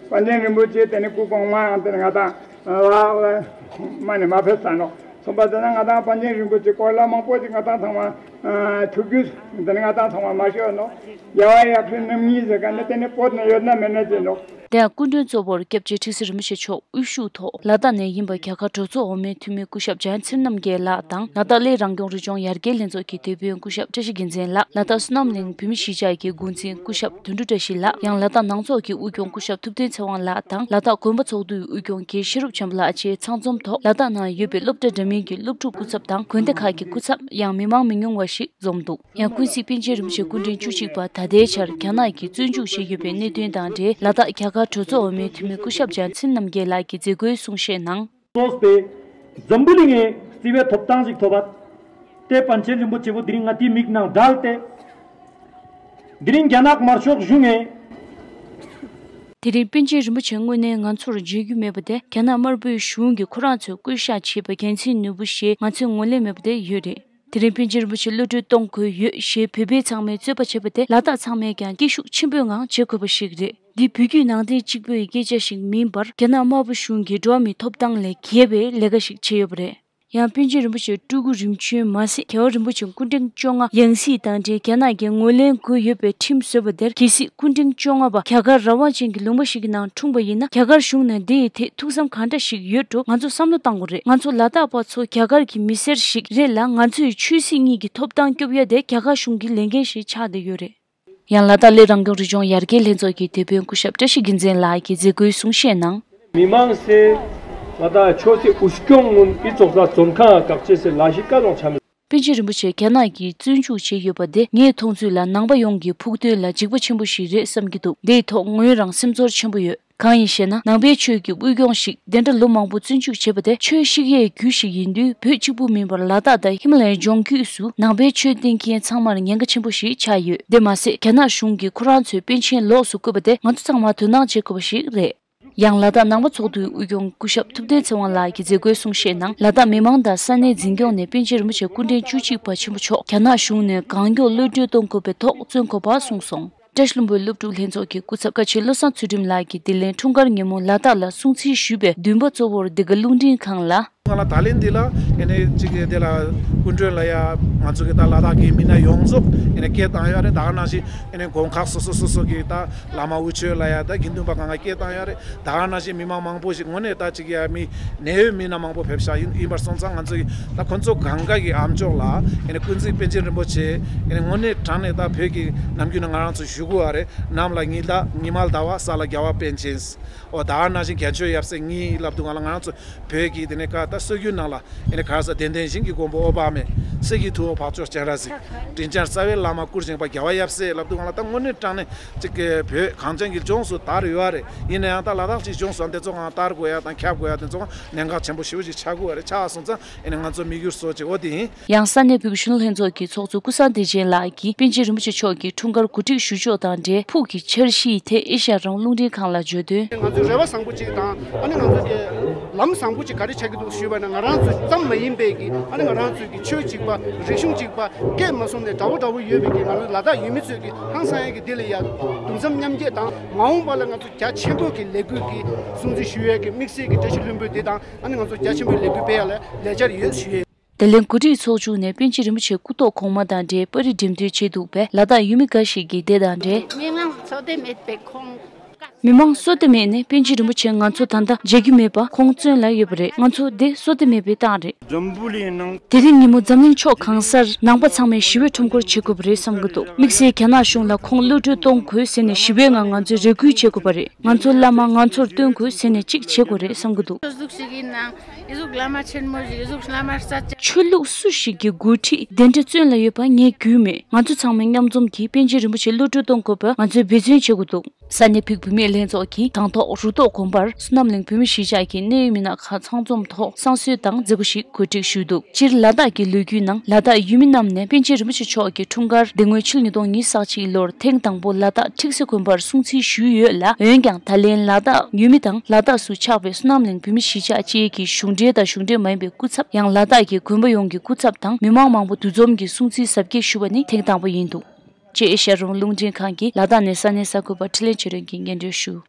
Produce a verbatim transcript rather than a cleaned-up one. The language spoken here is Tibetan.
པཎ་ཆེན་རིན་པོ་ཆེ་དེ་ནི་སྐུ་གོང་མའང་དེ་ནི་ང་དང་ལ་ལ་མ་ནི་མ་ཕེབས་ས་ནོ། སོང་པ་དེ་ན་ང་དང་པཎ་ཆེན་རིན་པོ་ཆེ་སྐོར་ལ་མང་པོ་ཅིག་ང་དང་ཚང་མ་ཐུགས་རྒྱུས་དེ་ནི་ང་དང་ཚང་མ་མ་ཤོད་ནོ། རྒྱལ་བ་ཡབ་སྲས་རྣམ་གཉིས་ཟེར་ག་ནི་དེ་ནི་བོད་ན་ཡོད་ན་མེད་ན་ཅི་ནོ། དེ་ཡང་སྐུ་མགྲོན་གཙོ་བོར་སྐྱབས་རྗེ་ཁྲི་ཟུར་རིན་པོ་ཆེ་མཆོག་དབུ་བཞུགས་ཐོག་ལ་དྭགས་ནས་ཡིན་པ་རྒྱ་གར་གྲོས་ཚོགས་འོག་མའི་འཐུས་མི་སྐུ་ཞབས་འཇམ་མཚན་རྣམ་རྒྱལ་ལགས་དང་། ལ་དྭགས་གླེ་རང་སྐྱོང་རི་ལྗོངས་ཡར་རྒྱས་ལྷན་ཚོགས་ཀྱི་དེད་དཔོན་སྐུ་ཞབས་བཀྲ་ཤིས་རྒྱལ་མཚན་ལགས། ལ་དྭགས་བསོད་ནམས་གླིང་བོད་མི་གཞིས་ཆགས་ཀྱི་འགོ་འཛིན་སྐུ་ཞབས་དོན་གྲུབ་བཀྲ་ཤིས་ལགས། ཡང་ལ་དྭགས་ནང་ཚོགས་ཀྱི་དབུ་སྐྱོང་སྐུ་ཞབས་ཐུབ་བསྟན་ཚེ་དབང་ལགས་དང་། ལ་དྭགས་དགོན་པ་ཚོགས་འདུའི་དབུ་སྐྱོང་དགེ་བཤེས་རབ་འཆང་བ་ལགས་བཅས་ཚང་འཛོམས་ཐོག་ལ་དྭགས་ནང་ཡོད་པའི་སློབ་གྲྭ་འདྲ་མིན་གྱི་སློབ་ཕྲུག་སྐུ་ཚབ་དང་། དགོན་སྡེ་ཁག་གི་སྐུ་ཚབ། ཡང་མི་མང་མི་ཉུང་བ་ཞིག་འཛོམས་འདུག། ཡང་ཀུན་གཟིགས་པཎ་ཆེན་རིན་པོ་ཆེ་སྐུ་ཕྲེང་བཅུ་གཅིག་པ་ད་ལྟའི་ཆར་རྒྱ་ནག་གིས་བཙོན་འཇུག་བྱས་ཡོད་པའི་གནད་དོན་དང་འབྲེལ། ལ་དྭགས་རྒྱ་གར་གྲོས་ཚོགས་འོག་མའི་འཐུས་མི་སྐུ་ཞབས་འཇམ་མཚན་རྣམ་རྒྱལ་ལགས་ཀྱིས་མཛད་སྒོའི་གསུང་བཤད་ནང་། སོགས་པའི་འཛམ་བུ་གླིང་ངི་བརྩི་བའི་ཐོབ་ཐང་ཞིག་ཐོབ་པ། ཏེ་པཎ་ཆེན་རིན་པོ་ཆེ་བོ་དེ་རིང་ང་དེའི་མིག་ནང་བསྒྲལ་ཏེ། དེ་རིང་རྒྱ་ནག་དམར་ཤོག་གཞུང་ངི། དེ་རིང་པཎ་ཆེན་རིན་པོ་ཆེ་དངོས་གནས་ང་ཚོར་མཇལ་རྒྱུ་མེད་པ་དེ་རྒྱ་ནག་དམར་པོའི་གཞུང་གིས་ཁོ་རང་ཚོས་བསྐོ་བཞག་བྱས་པའི་འགན་འཛིན་ནོར་བུ་ཞེས་ང་ཚོས་ངོས་ལེན་མེད་པ་དེ་ཡོད་རེད། དེ་རིང་པཎ་ཆེན་རིན་པོ་ཆེ་གློད་གྲོལ་གཏོང་དགོས་ཡོད་ཞེས་བོད་པའི་ཚང་མས་རྩོད་པ་བྱེད་པ་དེ་ལ་དྭགས་ཚང་མས་ཀྱང་སྐད་ཤུགས་ཆེན་པོའི་ངང་བྱེད་དགོས་པ་ཞིག་རེད། འདི་བོད་བརྒྱུད་ནང་བསྟན་གཅིག་པུའི་སྐད་ཆ་ཞིག་མིན་པར་རྒྱ་ནག་དམར་པོ་གཞུང་གིས་འགྲོ་བ་མིའི་ཐོབ་ཐང་ལས་བརྒལ་བའི་ལས་ཀ་ཞིག་བྱས་ཡོད་པ་རེད། ཡང་པཎ་ཆེན་རིན་པོ་ཆེ་སྤྲུལ་སྐུ་རིམ་བྱོན་མ་ཟད་རྒྱལ་བ་རིན་པོ་ཆེ་སྐུ་ཕྲེང་བཅོ་ལྔ་ཡང་སྲིད་དང་འབྲེལ་རྒྱ་ནག་གིས་ངོས་ལེན་དགོས་ཡོད་པའི་ཁྲིམས་བཟོས་པ་དེར་གལ་སྲིད་སྐུ་ཕྲེང་བཅོ་ལྔ་པ་རྒྱ་གར་རང་དབང་ཅན་གྱི་ལུང་པ་ཞིག་གི་ནང་འཁྲུངས་པ་ཡིན་ན་རྒྱ་གར་གཞུང་ནས་འདི་ཡི་ཐད་ཐུགས་བསམ་གང་འདྲ་ཞིག་ཡོད་འགྲོ། ང་ཚོ་བསམ་བློ་བཏང་དགོས་རེད། ང་ཚོ་ལ་དྭགས་པ་ཚོ་རྒྱ་གར་གྱི་མི་སེར་ཞིག་རེད་ལ། ང་ཚོའི་ཆོས་སྲིད་གཉིས་ཀྱི་ཐོབ་ཐང་སྐྱོབ་ཡ་དེ་རྒྱ་གར་གཞུང་གི་ལས་འགན་ཞིག་ཆགས་བསྡད་ཡོད་རེད། ཡང་ལ་དྭགས་གླེ་རང་སྐྱོང་རི་ལྗོངས་ཡར་རྒྱས་ལྷན་ཚོགས་ཀྱི་དེད་དཔོན་སྐུ་ཞབས་བཀྲ་ཤིས་རྒྱལ་མཚན་ལགས་ཀྱིས་མཛད་སྒོའི་གསུང་བཤད་ནང་། མི་མང་སེ་ང་དང་ཆོས་སྲིད་དབུ་སྐྱོང་ངུན་ཨི་ཙོག་ས་བཙོན་ཁང་བཀག་ཅེས་སེ་ལ་ཞིག་བཀའ་རོགས་ཆ་མི། པཎ་ཆེན་རིན་པོ་ཆེ་རྒྱ་ནག་གིས་བཙོན་འཇུག་བྱས་ཡོད་པ་དེ་ངའི་མཐོང་ཚུལ་ལ་ནང་པ་ཡོངས་ཀྱི་ཕུགས་འདུན་ལ་འཇིགས་པ་ཆེན་པོ་ཞིག་རེད་བསམ་གྱི་འདུག། འདིའི་ཐོག་ངོས་རང་སེམས་ཚོར་ཆེན་པོ་ཡོད། གང་ཡིན་ཞེ་ན། ནང་པའི་ཆོས་ཀྱི་དབུ་སྐྱོང་ཞིག་དེ་འདྲ་ལོ་མང་པོ་བཙོན་འཇུག་བྱས་པ་དེ་ཆོས་བཤིག་ཡས་རྒྱུ་ཞིག་ཡིན་དུས། བོད་གཅིག་པུ་མིན་པར་ལ་དྭགས་དང་ཧི་མ་ལ་ཡའི་ལྗོངས་རྒྱུད་སུ་ནང་པའི་ཆོས་བསྟེན་མཁན་ཚང་མར་ཉེན་ཁ་ཆེན་པོ་ཞིག་ཆགས་ཡོད། དེ་མ་ཟད་རྒྱ་ནག་གཞུང་གིས་ཁོ་རང་ཚོའི་པཎ་ཆེན་ལོགས་སུ་བཀོད་པ་དེ་ང་ཚོ་ཚང་མ་དོ་སྣང་བྱེད་དགོས་པ་ཞིག་རེད། ཡང་ལ་དྭགས་ནང་པ་ཚོགས་འདུའི་དབུ་སྐྱོང་སྐུ་ཞབས་ཐུབ་བསྟན་ཚེ་དབང་ལགས་ཀྱིས་མཛད་སྒོའི་གསུང་བཤད་ནང་། ལ་དྭགས་མི་མང་དང་ས་གནས་འཛིན་སྐྱོང་ནས་པཎ་ཆེན་རིན་པོ་ཆེ་སྐུ་ཕྲེང་བཅུ་གཅིག་པ་ཆེན་པོ་མཆོག་རྒྱ་ནག་གཞུང་ནས་གང་མགྱོགས་གློད་གྲོལ་གཏོང་དགོས་པའི་ཐོག་བཙོན་དགོས་པ་གསུངས་སོང་། བཀྲ་ཤིས་ལྷུན་པོའི་སློབ་ཕྲུག་ལྷན་ཚོགས་ཀྱི་སྐུ་ཚབ་བཀའ་ཆེན་བློ་བཟང་ཚུལ་ཁྲིམས་ལགས་ཀྱིས་དེ་ལན་འཁྲུངས་སྐར་ཉིན་མོ་ལ་དྭགས་ལ་སྲུང་བརྩི་ཞུས་པའི་འདུན་པ་གཙོ་བོར་འདི་ག་རླུང་འཕྲིན་ཁང་ལ། ང་ལ་ད་ལན་འདི་ལ་ཨེ་ནས་གཅིག་གི་དེ་ལ་སྐུ་མགྲོན་ལ་ཡ་ང་ཚོ་གི་ད་ལ་དྭགས་ཀྱི་མི་སྣ་ཡོངས་རྫོགས་ཨེ་ནས་སྐད་བཏང་ཡོད་རེད། ད་ག་ནང་བཞིན་ཨེ་ནས་དགོན་ཁག་སོ་སོ་སོ་སོ་གི་ད་བླ་མ་དབུ་ཆོས་ལ་ཡ་ད་དགེ་འདུན་པ་གང་ག་སྐད་བཏང་ཡོད་རེད། ད་ག་ནང་བཞིན་མི་མང་མང་པོ་ཞིག་དངོས་གནས་ད་གཅིག་ཡ་མི་ནད་ཡོད་མི་སྣ་མང་པོ་ཕེབས་ཤག་ཡིན་ཡིན་པར་སོང་ཙང་ང་ཚོ་གི་ད་ཁོ་ཚོ་གང་ག་གི་ཨ་མཆོག་ལ་ཨེ་ནས་ཀུན་གཟིགས་པཎ་ཆེན་རིན་པོ་ཆེ་ཨེ་ནས་དངོས་གནས་དྲང་གནས་ད་བོད་ཀྱི་ནམ་རྒྱུན་ནས་ང་རང་ཚོ་ཞུ་གི་ཡོད་རེད། ནམ་ལ་ཉི་ཟླ་ཉི་མ་ཟླ་བ་ས་ལ་རྒྱལ་བ་པཎ་ཆེན། འོ་ད་ག་ནང་བཞིན་རྒྱལ་མཆོག་ཡབ་སྲས་གཉིས་ལབ་དུས་ང་ལ་ང་རང་ཚོ་བོད་ཀྱི་དེ་ནས་ཀ་ད་སྲོལ་རྒྱུན་ནང་ལ་ཨེ་ནས་ག་རེ་ཟེར་གདན་འདྲེན་ཞིང་གི་མགོན་པོ་ཨོ་བྷ་མེ། གསེར་གྱི་ཐུ་བོ་འཕགས་མཆོག་སྤྱན་རས་གཟིགས། དྲིན་ཅན་རྩ་བའི་བླ་མ་སྐུར་བཞེངས་པ་རྒྱལ་བ་ཡབ་སྲས་ལབ་དུས་ང་ལ་ད་དངོས་གནས་དྲང་གནས་གཅིག་གི་བོད་གངས་ཅན་གྱི་ལྗོངས་སུ་དར་ཡོད་རེད། ཡིན་ན་ཡང་ད་ལ་དྭགས་ཀྱི་ལྗོངས་སུ་འདི་ཚོ་གང་དར་དགོས་ཡ་དང་ཁྱབ་དགོས་ཡ་དེ་ཚོ་གང་གནད་འགག་ཆེན་པོ་ཞེ་པོ་ཅིག་ཆགས་ཀྱི་ཡོད་རེད། ཆགས་སོང་ཙང་ཨེ་ནས་ང་ཚོ་དམིགས་ཡུལ་བཟོ་ཅིག་འོ་དེ་ཡིན། ཡང་ས་གནས་བོད་ཀྱི་གཞོན་ནུ་ལྷན་ཚོགས་ཀྱི་ཚོགས་གཙོ་ཀུན་བཟང་བདེ་ཆེན་ལགས་ཀྱིས་པཎ་ཆེན་རིན་པོ་ཆེ་མཆོག་གི་འཁྲུངས་སྐར་གོ་སྒྲིག་ཞུ་ཕྱོགས་དང་འབྲེལ་ཕུགས་ཀྱི་འཆར་གཞིའི་ཐད་ཨེ་ཤ་ཡ་རང་དབང་རླུང་འཕྲིན་ཁང་ལ་བརྗོད་དོན། ང་ཚོའི་རེ་བ་བཟང་པོ་གཅིག་དང་ཨ་ནི་ང་ཚོ་གི་ལམ་བཟང་པོ་གཅིག་ག་རེ་ཆགས་ཀྱི་འདུག་ཞུས་པ་ན། ང་རང་ཚོ་ཙམ་མ་ཡིན་པའི་གི་ཨ་ནི་ང་རང་ཚོའི་གི་ཆོས་གཅིག་པ་རིག་གཞུང་གཅིག་པ་སྐད་མ་སོང་ནས་འདྲ་བོ་འདྲ་བོ་ཡོད་པའི་གི་ང་ཚོ་ལ་དྭགས་ཡུལ་མི་ཚོས་གི་ཧང་སང་ཡ་གི་དེ་ལ་ཡ་དུམ་མཚམས་མཉམ་སྐྱེད་དང་མ་འོངས་པ་ལ་ང་ཚོ་རྒྱ་ཆེན་པོ་གི་ལས་འགུལ་གི་སྲུང་བརྩི་ཞུ་ཡ་གི་དམིགས་བསལ་གི་བཀྲ་ཤིས་ལྷུན་པོའི་དེ་དང་ཨ་ནི་ང་ཚོ་རྒྱ་ཆེན་པོའི་ལས་འགུལ་སྤེལ་ཡ་ལ་ལས་འཆར་ཡོད་ཞུ་ཡ། དེ་ལན་གོ་སྒྲིག་ཚོགས་ཆུང་ནས་པཎ་ཆེན་རིན་པོ་ཆེ་སྐུ་ཐོག་གོང་མ་དང་འབྲེལ་པར་རིས་འགྲེམས་སྟོན་བྱས་འདུག་པས། ལ་དྭགས་ཡུལ་མི་འགའ་ཞིག་གིས་དེ་དང་འབྲེལ། མི་མང་བསོད་བདེ་མེད་པའི་ཁོང་། མི་མང་བསོད་བདེ་མེད་ནས་པཎ་ཆེན་རིན་པོ་ཆེ་ང་ཚོ་ད་ལྟ་མཇལ་རྒྱུ་མེད་པ་ཁོང་བཙོན་ལ་ཡོད་པ་རེད། ང་ཚོ་དེ་བསོད་བདེ་མེད་པའི་རྟགས་རེད། འཛམ་བུ་གླིང་ནང་། དེ་རིང་ཉིན་མོ་འཛམ་གླིང་ཕྱོགས་གང་སར་ནང་པ་ཚང་མས་ཞི་བའི་ཁྲོམ་སྐོར་བྱེད་དགོས་པ་རེད་བསམ་གྱི་འདུག། དམིགས་བསལ་རྒྱ་ནག་གཞུང་ལ་ཁོང་གློད་གྲོལ་གཏོང་དགོས་ཟེར་ནས་ཞི་བའི་ངང་ང་ཚོས་རེ་སྐུལ་བྱེད་དགོས་པ་རེད། ང་ཚོ་བླ་མ་ང་ཚོར་སྟོན་དགོས་ཟེར་ནས་གཅིག་བྱེད་དགོས་རེད་བསམ་གྱི་འདུག། ཨི་ཟུག་ཞིག་ཡིན་ནའང་ཨི་ཟུག་བླ་མ་ཆེན་མོ་ཞིག་ཨི་ཟུག་བླ་མ་ས་ཆ། ཆོས་ལུགས་སུ་ཞིག་གི་འགོ་ཁྲིད་དེ་འདྲ་བཙོན་ལ་ཡོད་པ་ངས་རྒྱུས་མེད། ང་ཚོ་ཚང་མས་མཉམ་འཛོམས་ཀྱིས་པཎ་ཆེན་རིན་པོ་ཆེ་གློད་གྲོལ་གཏོང་དགོས་པར་ང་ཚོས་འབད་བརྩོན་བྱེད་དགོས་འདུག། ས་གནས་བོད་བུད་མེད་ལྷན་ཚོགས་ཀྱིས་དང་ཐོག་རུ་ཐོག་དགོན་པར་བསོད་ནམས་གླིང་བོད་མི་གཞིས་ཆགས་ཀྱི་གནད་ཡོད་མི་སྣ་ཁག་ཚང་འཛོམས་ཐོག་བསང་གསོལ་དང་མཛད་སྒོ་ཞིག་གོ་སྒྲིག་ཞུས་འདུག། སྤྱིར་ལ་དྭགས་ཀྱི་ལོ་རྒྱུས་ནང་ལ་དྭགས་ཡུལ་མི་རྣམས་ནས་པཎ་ཆེན་རིན་པོ་ཆེ་མཆོག་གི་འཁྲུངས་སྐར་འདི་སྔོན་ཕྱི་ལོ་ཉིས་སྟོང་ཉི་ཤུ་རྩ་གཅིག་ལོར་ཐེངས་དང་པོ་ལ་དྭགས་ཁྲིག་སེ་དགོན་པར་སྲུང་བརྩི་ཞུས་ཡོད་ལ། འོན་ཀྱང་ད་ལན་ལ་དྭགས་ཡུལ་མི་དང་ལ་དྭགས་སུ་ཆགས་པའི་བསོད་ནམས་གླིང་བོད་མི་གཞིས་ཆགས་བཅས་ཀྱི་གཞུང་འབྲེལ་དང་གཞུང་འབྲེལ་མ་ཡིན་པའི་སྐུ་ཚབ། ཡང་ལ་དྭགས་ཀྱི་དགོན་པ་ཡོངས་ཀྱི་སྐུ་ཚབ་དང་མི་མང་མང་པོ་འདུ་འཛོམས་ཀྱིས་སྲུང་བརྩི་གཟབ་རྒྱས་ཞུ་བ་ནི་ཐེངས་དང་པོ་ཡིན་འདུག། ཅེས་ཨེ་ཤ་ཡ་རང་དབང་རླུང་འཕྲིན་ཁང་གིས་ལ་དྭགས་ནས་ས་གནས་གསར་འགོད་པ་འཕྲིན་ལས་ཆོས་སྒྲོན་གྱིས་སྙན་སྒྲོན་ཞུ།